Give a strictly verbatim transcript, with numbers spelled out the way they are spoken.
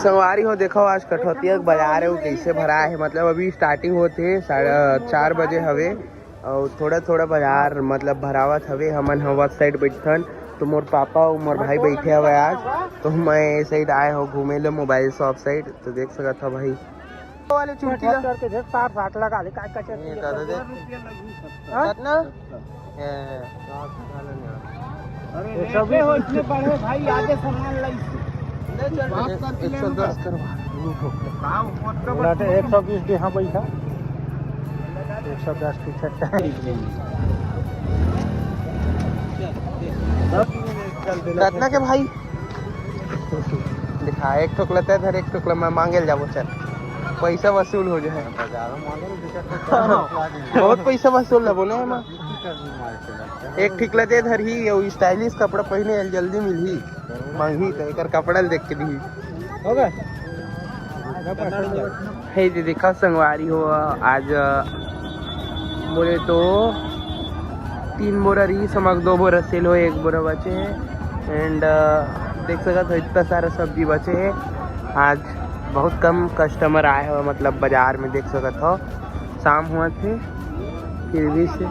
संगवारी हो, देखो आज कठौतिया के बाजार हे, वो कैसे भरा हे। मतलब अभी स्टार्टिंग होत हे, साढ़े चार बजे हवे और थोड़ा थोड़ा बाजार मतलब भरावत हवे। हमन ह वत साइड बैठथन, तो मोर पापा और मोर भाई बैठे हवे आज, तो मैं ए साइड आए हो घूमे ले मोबाइल शॉप साइड। तो देख सकत हो भाई, वाले चुटकी ला। करके देख, साठ साठ लगा ले, काय का चटनी ये दादा देख। हाँ? कितना? ए, एक सौ बीस। अरे, एक सौ बीस। हो, इतने बड़े भाई, आगे सामान लाई। ले चल, एक सौ दस करवा। बोला तो एक सौ बीस दे, हाँ, पैसा। एक सौ दस की छट्टा। कितना के भाई? दिखा, एक ठोक लेते हैं, धर एक ठोक ले, मैं मांगे ले जाबो, चल, पैसा वसूल हो जाए। बहुत पैसा वसूल लेबो ना एमा। एक ठिक ला दे धरही, अउ स्टाइलिश कपड़ा पहने ल जल्दी मिलही, मांगही त एकर कपड़ा ल देख के दिही। होगा। हे दीदी, का संगवारी हो, आज बोले तो तीन बोरा रही समक, दो बोरा सेल हो, एक बोरा बचे हे। एंड देख सकत हो, इतना सारा सब्जी बचे हे। आज बहुत कम कस्टमर आए हो, मतलब बाजार में देख सकत हो, शाम हुआ थे, फिर भी से